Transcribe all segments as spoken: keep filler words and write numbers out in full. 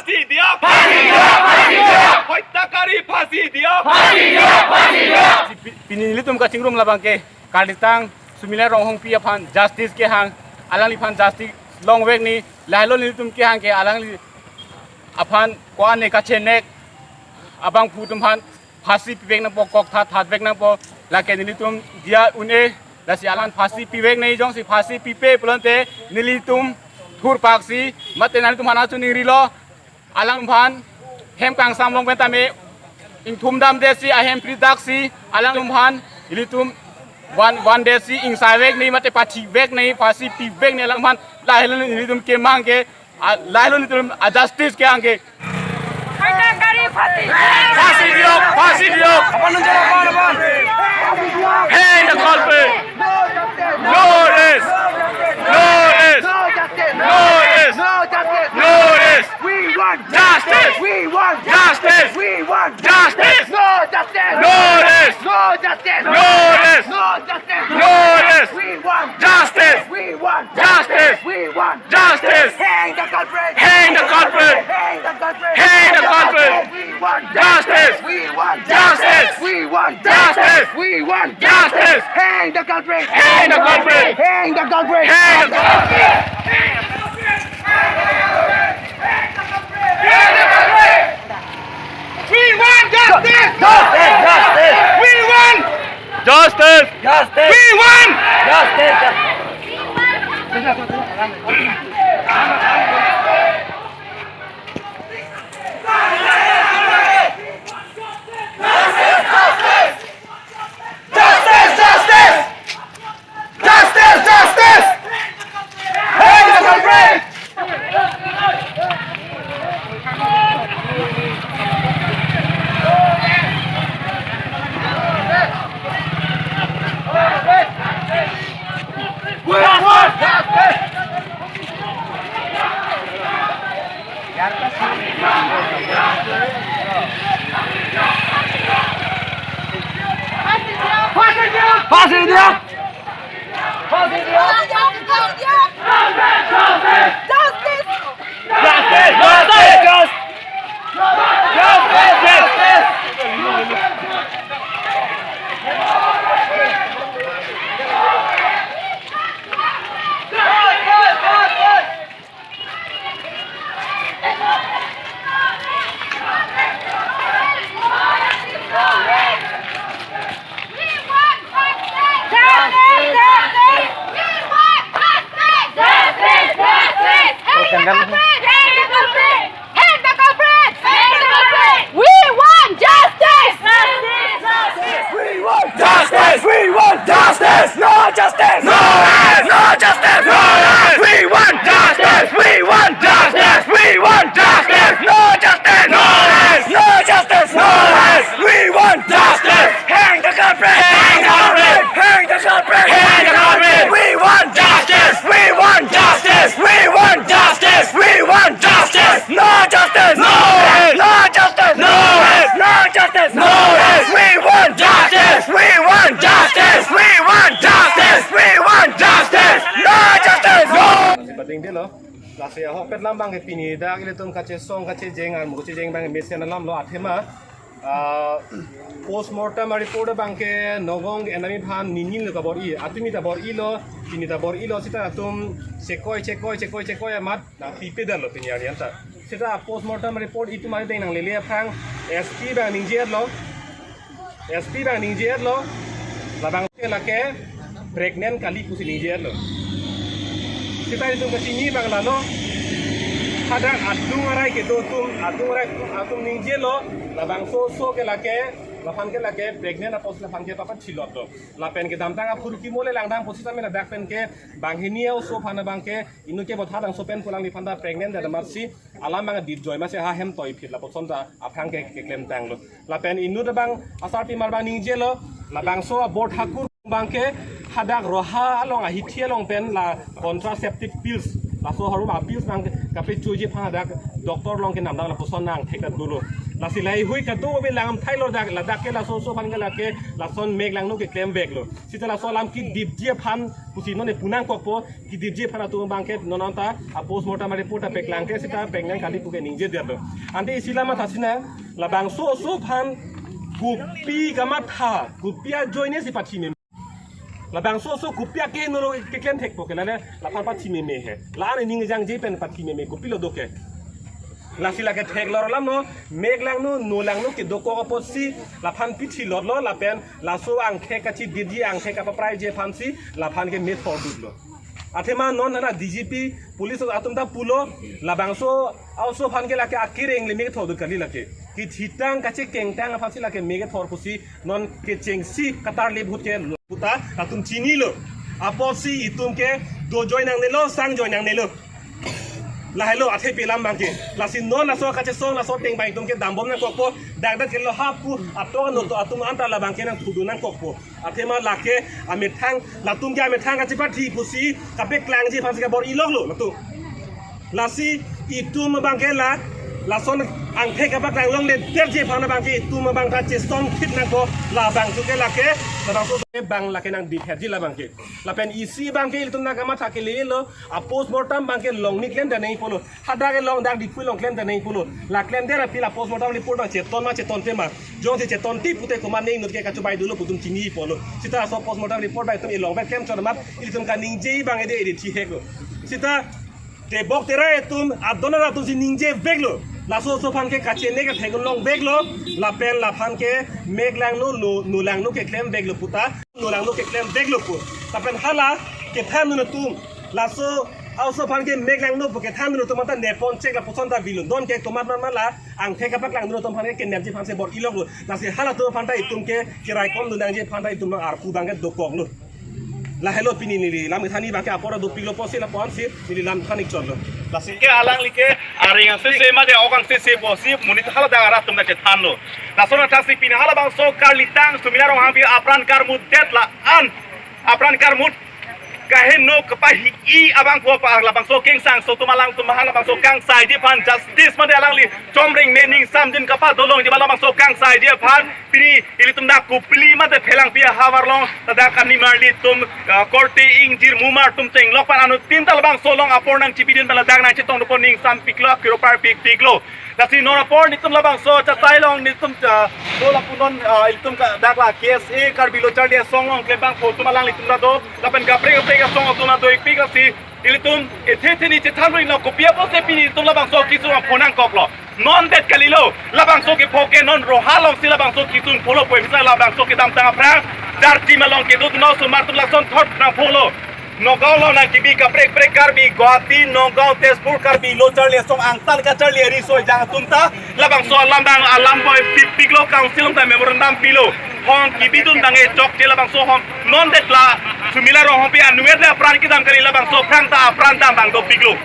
ফাঁসি দিয়ক! ফাঁসি দিয়ক! ফাঁসি দিয়ক! হত্যাকারী ফাঁসি দিয়ক! ফাঁসি দিয়ক! ফাঁসি দিয়ক! Pi-, pini nelitum kachingrum labang ke, kalitang Sumila Ronghangpi aphan justice kehang, alangliphan justice longvek ni, lahelo nelitum kehang ke, alangli aphan ko-an ne kachenek abangphu atum aphan phasi pivek nangpo, kok that thatvek nangpo, lake nelitum diya un-e, lasi alang phasi pivek nai, jongsi phasi pipe pulote nelitum thurpaksi, mate nanglitum aphan achu ningrilo, alangphan hem kangsam long pen tame ingthum damdetsi, ahem phri daksi, alangphan ilitum van, vandetsi ingsai vek nai, mate pathi vek nai, phasi pivek nai alangphan, lahelo nelitum kemang ke, a, lahelo nelitum a justice kehang ke. হত্যাকারী ফাঁসি! ফাঁসি দিয়ক! ফাঁসি দিয়ক! Hang the culprit! No rest! No rest! No rest! No rest! We want justice! We want justice! We want justice! No justice! No rest! No justice! No rest! No justice! No rest! We want justice! We want justice! We want justice! Hang the culprit! Hang the culprit! Hang the culprit! Hang the culprit! We want justice! We want justice! We want justice! We want justice! Hang the culprit! Hang the culprit! Hang the culprit! Hang the culprit! We want justice! Justice! Justice! We want justice! Justice! We want justice! Justice! Justice! Justice! Hang the culprit! We want justice! ফাঁসি দিয়ক! ফাঁসি দিয়ক! Justice! Justice! Justice! Justice! We want justice! We want justice! We want justice! No justice! No rest! No justice! No rest! We want justice! We want justice! We want justice! No justice! No rest! No justice! No rest! We want justice! Hang the culprit! Hang the culprit! Hang the culprit! Hang the culprit! We want justice! We want justice! We want justice! We want justice! No justice! No rest! No justice! No rest! No justice! No rest! We want justice! We want justice! We want justice! We want justice! No justice! No! Lasi ahokpet alam abang ke pini dak ilitum kachesong kachejeng armu kachejeng abang mesen alam lo athema. Ah, postmortem report abang ke Nagaon ke enami aphan nini lo kabor-i, atumi ta bor-ilo, pini ta bor-ilo, seta atum chekoi chekoi chekoi chekoi amat nangpipe detlo pini arni anta. Seta postmortem report itum ari deng nanglele aphrang S P abang ningjedetlo. S P abang ningjedetlo, labangso ke lake pregnant kali pusi ningjedetlo. Seta itum kachini abang lalo, hadak adung arai kedo atum, adung arai atum ningjedetlo, labangso oso ke lake, laphan ke lake pregnant apotsi laphan ke papat chilotlo. Lapen kedamtang aphurkimo le langdam pusi tame ladak pen ke banghini oso aphan abang ke inut ke botha dangso pen pu alangliphan ta pregnant det amatsi alam abang dit joi amatsi ha hem toiphit lapuson ta aphrang ke keklemtanglo. Lapen inut abang asarpimar abang ningjedetlo, labangso abor thakur abang ke hadak roha along ahithi along pen la contraceptive pills, laso harum a pills abang kapechoji aphan hadak doctor along ke namdang lapuson nangthekdetlo. Lasi laheihui kadokave alam thailo dak, ladak ke laso oso aphan ke lake lason mek langno keklem veklo. Sita laso alam kedipji aphan pusi non ne pu nangkokpo, kedipji aphan atum abang ke non anta a postmortem report ta peklang ke sita peknang kali pu ke ningjedetlo. Ante isi alam matha sinang, labangso oso aphan kopi kamatha, kopi ajoine si pathi meme. Labangso oso kopi ake no keklem thekpo ke, lale laphan pathi meme he. La-an ning jangje pen pathi meme, kopilo do ke. Lasi lake theklor alam no, mek langno, no langno kedokok apotsi laphan pathi lotlo, lapen laso angthek kachidipji, angthek kapapraiji aphansi laphan ke methor duklo. Athema non hana D G P police atum ta pulo, labangso oso aphan ke lake akereng le methor duk kali lake. Kethitang kachekengtang aphansi lake methor pusi non kechengsi katarli ahut ke puta latum chinilo. Apotsi itum ke dojoi nangnelo, sangjoi nangnelo. Lahelo athepi alam abang ke. Lasi non laso kachesong laso ateng abang itum ke dambom nangkokpo. Dakdak ke lo hapu ato no to atum anta labang ke nangthudu nangkokpo. Athema lake amethang, latum ke amethang kachepathi pusi kapeklangji aphansi kabor-i loklo latum. Lasi itum abang ke la, lason angthek kapaklang longledetji aphan abang ke itum abang ta chesong thip nangkok, labangso ke lake, labangso ke abang lake nangdipherji labang ke. Lapen isi abang ke ilitum nangkamatha kelelo, a postmortem abang ke Longni klemdam nangji pulo. Hadak ke Long, dak Diphu along klemdam nangji pulo. La klemdet aphi la postmortem report abang cheton ma chetonte ma. Jongsi chetonte pute komat ne inut ke kachobai dolo pu itum chini pulo. Sita laso postmortem report abang itum ilong abang klem chot amat ilitum kaningje abang ede ede thiheklo. Sita tebok terai atum adon arat atumsi ningje veklo. Laso oso aphan ke kachene kethek long veklo. Lapen laphan ke mek langno, no, no langno keklem veklo puta. No langno keklem veklo pu. Lapen hala kethandun atum, laso oso aphan ke mek langno pu kethandun atum anta nepon chek lapuson ta bilo. Don ke komat man man la angthek kapaklangdun atum aphan ke kenepji aphansi bor-i loklo. Lasi halatum aphan ta itum ke keraikomdun nangji aphan ta itum arpu abang ke dokoklo. Lahelo pini neli lam kethani abang ke apor dopiklo pusi lapuson si neli lam than-ik chotlo. Lasi ke alangli ke areng angse se mate ok angse se pusi monit haladak arat atum nangchethanlo. Lason athaksi pini halabangso karlitang Sumila Ronghangpi apran karmutdet la-an, apran karmut kaheno kapahi-i abang pu apa labangso kengsangso atum alangtum halabangso kangsaiji aphan justice mate alangli chomreng me ningsamjin kapadolongji ma labangso kangsaiji aphan pini ilitum dak Kopili mate Phelangpi ahavar along ladak animarli atum, ah, korte ingjir mumar atum chenglok aphan anuttin ta labangso along apor nangchipidun pen ladak nangchetong dopo ningsam piklo, kiro parpik piklo. Lasi non apor nelitum labangso chatai along nelitum, ah, do lapu non, ah, ilitum ka dak la K S A Karbi Lo Charli Asong along klembang pho atum alanglitum ta do, lapen kaprek kaprek asong atum ta do-ik pik lasi ilitum ethe ethe ni chethanri na kopi apotsi pini ilitum labangso kesung apho nangkoklo. Non det kalilo, labangso kepho ke non Roha alongsi labangso kesung pholo pu bisa labangso kedamtang aphrang, Darchim along kedo no osomar atum lason thot nangpholo. Nagaon along nangkebi kaprek kaprek Karbi, Guwahati, Nagaon, Tezpur, Karbi Lo Charli Asong angtan kacharli ari soi jang atum ta labangso alam abang alam boi pipiklo, council along ta memorandum pilo. Hong kebidun abang e chokche labangso hong non det la Sumila Ronghangpi anwer le apran kedam kali, labangso aphrang ta apran dam abang dopiklo.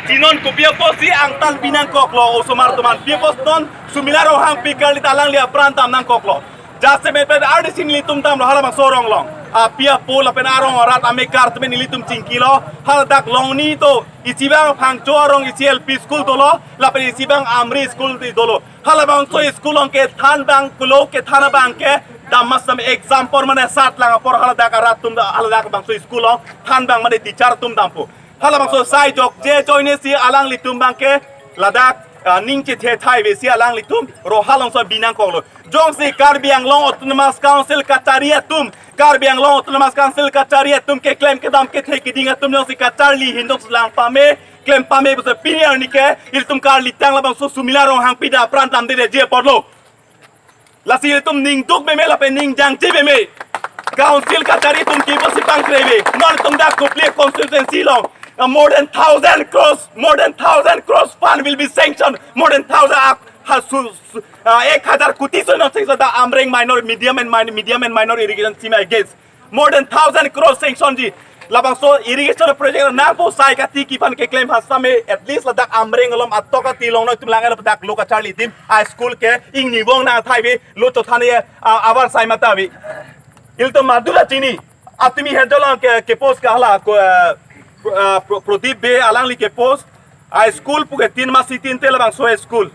Si non kopi apotsi angtan bi nangkoklo osomar atum an, pi apot non Sumila Ronghangpi karli ta alangli apran dam nangkoklo. Jasemet pen ardi si nelitum damlo halabangso arong along. Api apo lapen arong arat amekar atum nelitum chingkilo. Haladak Longni do, isi abang Phangcho arong isi L P school dolo, lapen isi abang Amri school di dolo. Halabangso school along kethan abang pulo, kethan abang ke dam masam exam apor mane sat lang apor haladak arat atum da, haladak bangso school along than abang mane teacher atum dampo. Halabangso sai jokje ajoine si alanglitum abang ke ladak, ah, ning chethe thaive si alanglitum Roha alongso bi nangkoklo. Jongsi Karbi Anglong Autonomous Council kachari atum, Karbi Anglong Autonomous Council kachari atum keklem kedam kethe keding atum jongsi kacharli hin jongsi lang pame, klem pame pusi pini arni ke ilitum karlitang labangso Sumila Ronghangpi ta apran damdedetji apotlo. Lasi ilitum ning duk meme lapen ning jangche meme. Council kachari atum kipu si pangkreve. Non itum dak Kopili constituency along, uh, more than thousand crores, more than thousand crores fund will be sanctioned. More than thousand, uh, ha, su, su, uh, ek hazar koti so non sanction dak Amreng minor, medium and minor, medium and minor irrigation scheme against. More than thousand crores sanction ji. Labangso irrigation project nangpo sai kati kipan keklem ha same, at least ladak Amreng along atok ati along noi tum lang ladak lo kacharli adim a school ke ingni vong nang thaive lo chothan ye, ah, avar sai mata ave. Ilitum madula chini. Atimi hedolang ke, ke post ke hala ko, eh, Pro-, eh, Pro-, Prodip Bey alangli ke post. A school puke tin masi tin te labangso school.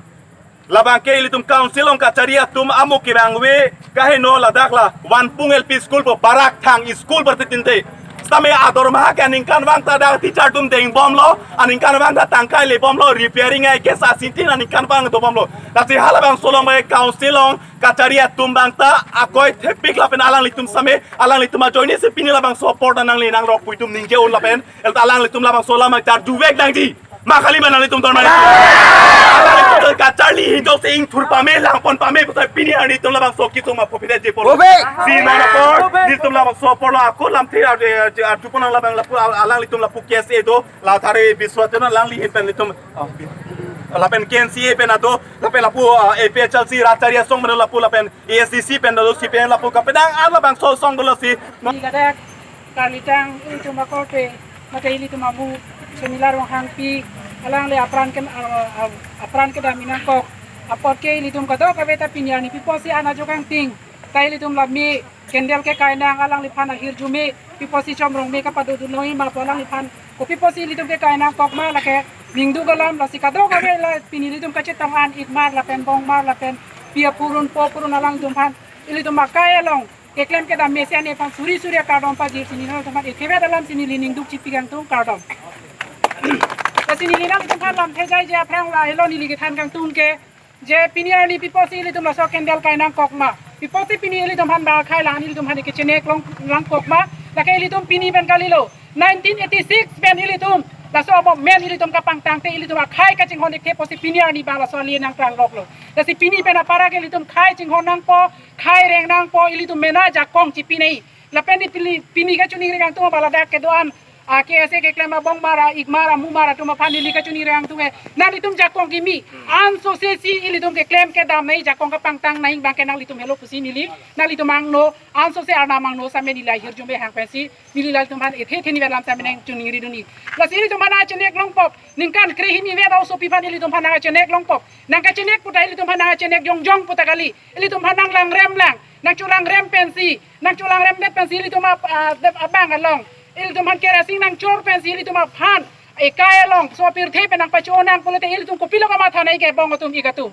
Labang ke ilitum council along kachari atum amo kevangve kaheno ladak la Vanpung L P school pu barak thang school bertitin te. Sitame adormaha ke aningkanvang ta dak teacher atum dengbomlo, aningkanvang ta tangka lebomlo, repairing ai ke sasintin aningkanvang dobomlo. Lasi halabangso along bai council along kachari atum abang ta akoi thepik lapen alanglitum sitame, alanglitum ajoine si pini labangso apor ta nangle nangrok pu itum ningje un lapen, el ta alanglitum labangso alam ta duvek nangji. Ma kali ma nanglitum dorma. Alanglitum kacharli hidok se ingthur pame langpon pame pusi pini arni itum labangso kesung ma pupide je polo. Pube. Si non apor, nelitum labangso apor lo ako lamthe ar, eh, arjupon nang labang lapu alanglitum lapu K S A do, la thare biswa chena alangli hin pen nelitum, ah, lapen K N C A pen ado, lapen lapu, ah, A P H L C rat chari asong pen lapu lapen A S D C pen do si pen lapu kapenang ar labangso asong do lasi. Ni kadak karlitang itum akorte mate ilitum amu Sumila Ronghangpi alangli apran ken, ah, ah, apran kedam inangkok apot ke ilitum kadokave ta pini arni pi apotsi ana jokang ting ta ilitum lami candle kekai nang alangliphan ahirjume pi apotsi chomrong me kapadodun noi ma pu alangliphan kopi apotsi ilitum kekai nangkok ma lake ningduk alam lasi kadokave la pini ilitum kachetong an ikmar lapen bongmar lapen pi apurun po apurun alanglitum aphan ilitum akai along keklem kedam mesen ephan suri suri akardom pajirsi nelitum aphan ethevet alam si neli ningduk chipi kangtung kardom. Lasi neli nanglitum aphan lamthe jaije aphrang lahelo neli kethan kangtung ke je pini arni pi apotsi ilitum laso candle kai nangkok ma, pi apotsi pini ilitum aphan ba khai la-an ilitum aphan kechenek long nangkok ma, lake ilitum pini pen kalilo. Nineteen eighty-six pen ilitum laso amo men ilitum kapangtang te ilitum akhai kachinghon ik the apotsi pini arni ba laso ali nangklang rok lo. Lasi pini pen apara ke ilitum khai chinghon nangpo, khai reng nangpo, ilitum mena jakong chipi nai. Lapen ni pini, pini kachiningri kangtung ba ladak kedo-an, ah, K S A keklem abongmar, ah, ikmar, ah, mumar atum aphan neli kachiningri kangtung e. Nanglitum jakong kimi. Anso se si ilitum keklem kedam nai jakong kapangtang nai abang ke nanglitum helo pusi neli. Nanglitum angno, anso se arnam angno sitame neli ahirjume hang pensi neli nanglitum aphan ethe theni velam sitame nangchiningri dunji. Lasi ilitum aphan nangchenek longpop. Ningkan krehini vet aosopi aphan ilitum aphan nangchenek longpop. Nangkachenek puta ilitum aphan nangchenek jongjong puta kali. Ilitum aphan nanglangrem lang. Nangcholangrem pensi, nangcholangrem det pensi ilitum ap-, ah, det abang along ilitum aphan kerosene nangchor pensi ilitum aphan ekai along so pirthe pen nangpacho nang pulote ilitum kopilo kamatha nai ke bong atum ik atum.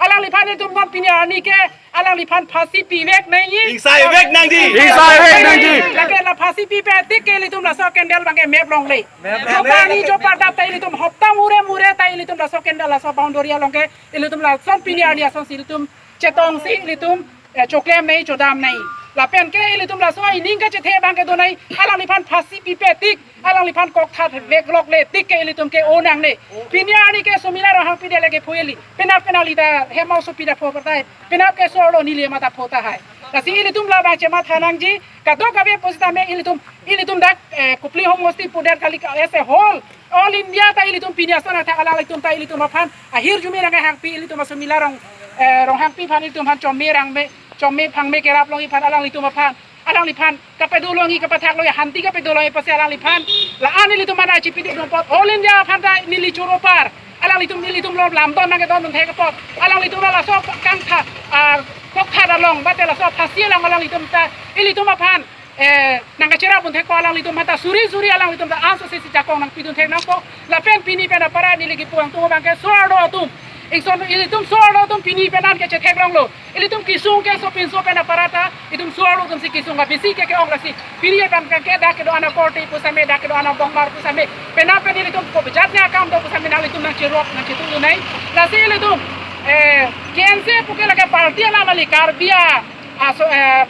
Alangliphan ilitum non pini arni ke alangliphan phasi pivek nangji. Ingsaivek nangji. Ingsaivek nangji. Lake la phasi pipe tik ke ilitum laso candle abang ke mep longle. Mep longle. Jopani jopardap ta ilitum hopta mure mure ta ilitum laso candle laso boundary along ke ilitum lason pini arni asonsi ilitum chetongsi ilitum, eh, choklem nai chodam nai. Lapen ke ilitum laso ining kachethe abang kedo nai alangliphan phasi pipe tik alangliphan kokthat vek lok le tik ke ilitum ke-o nangne. Pini arni ke Sumila Ronghangpi dele kepho eli. Penap ke nangli ta hem aosopi ta pho patai. Penap ke so-arlo neli ma ta pho tahai. Lasi ilitum labang chematha nangji kadokave pusitame ilitum, ilitum dak, eh, Kopili Home Hosti pudet kali ka as a whole. All India ta ilitum pini ason athak alanglitum ta ilitum aphan ahirjume nangkehangpi ilitum a Sumila Rong, eh, Ronghangpi aphan ilitum aphan chomme rangme, chomme phangme kerap longji aphan alanglitum aphan. Alangliphan kapedo longji kapathak longji hanti kapedo longji pusi alangliphan. La-an ilitum aphan achi pidi dongpot. All India aphan ta neli choro par. Alanglitum nelitum lo lamdon nangkedon dunthek apot. Alanglitum laso kangtha, ah, kokthat along, mate laso phasi along alanglitum ta ilitum aphan eh, nangkacherap dunthek ko alanglitum aphan ta suri suri alanglitum ta anso se si jakong nangpi dunthek nangpo. Lapen pini pen apara neli kipu kangtung abang ke so-arlo atum. Ingson ilitum so-arlo atum pini pen an kechethek longlo. Ilitum kesung ke sopinso pen apara ta itum so-arlo atum si kesung ka bisi ke ke-ong lasi. Pini pen ke dak kedo-an akorte pusitame dak kedo-an abongmar pusitame. Penap pen ilitum ko bejat ne akam do pusitame nanglitum nangcherok nangchetu nai. Lasi ilitum, eh, K N C A puke lake party alam kali Karbi a, aso, eh,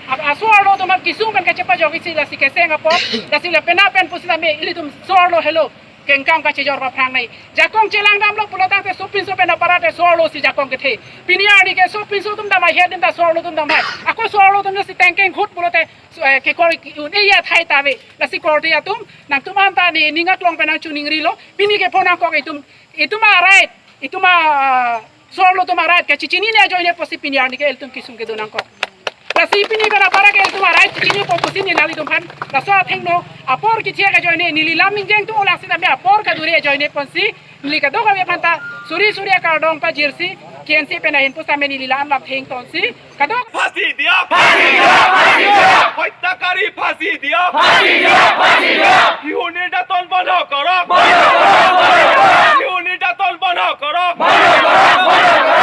Ap-, aso-arlo atum ap kesung pen kachepajok isi lasi keseng apot, lasi la penap pen pusitame ilitum so-arlo helo kengkam kachejor paphrang nai. Jakong chelang damlo pulo tangte sopinso pen apara te so-arlo si jakong kethe. Pini arni ke sopinso atum damhai, adim ta so-arlo atum damhai. Ako so-arlo atum si tengkeng hut pulote so, eh, kekor un-e athai ta ave. Lasi korte atum nangtum anta ne ning aklong pen nangchiningrilo. Pini kepho nangkok itum, itum a-right, itum a, ah, so-arlo atum a-right kachechinine ajoine pusi pini arni ke ilitum kesung kedo nangkok. Lasi pini pen apara ke ilitum a-right chechinine po pusi neli nanglitum aphan laso athengno apor kethe ajoine neli lam ingjeng tu olang sitame apor kaduri ajoine pusi neli kadokave aphan ta suri suri akardom pajirsi K N C A pen ahin pusitame neli la-an lam thengtonsi kadok. ফাঁচী দিয়ক! ফাঁচী দিয়ক! ফাঁচী দিয়ক! হত্যাকাৰী ফাঁচী দিয়ক! ফাঁচী দিয়ক! ফাঁচী দিয়ক! শিশু নিৰ্যাতন বন্ধ কৰক! বন্ধ কৰক! বন্ধ কৰক! শিশু নিৰ্যাতন বন্ধ কৰক! বন্ধ কৰক! বন্ধ কৰক!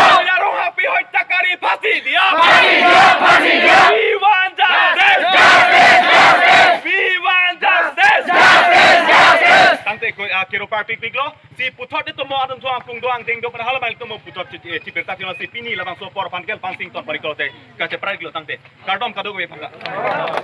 Indo pen hala mile tum puthot chi, eh, chipirta chino si pini labangso apor aphan ke lapu-an sing ton pari klo te, kacheprai klo tangte. Kardom kadokave aphan ta.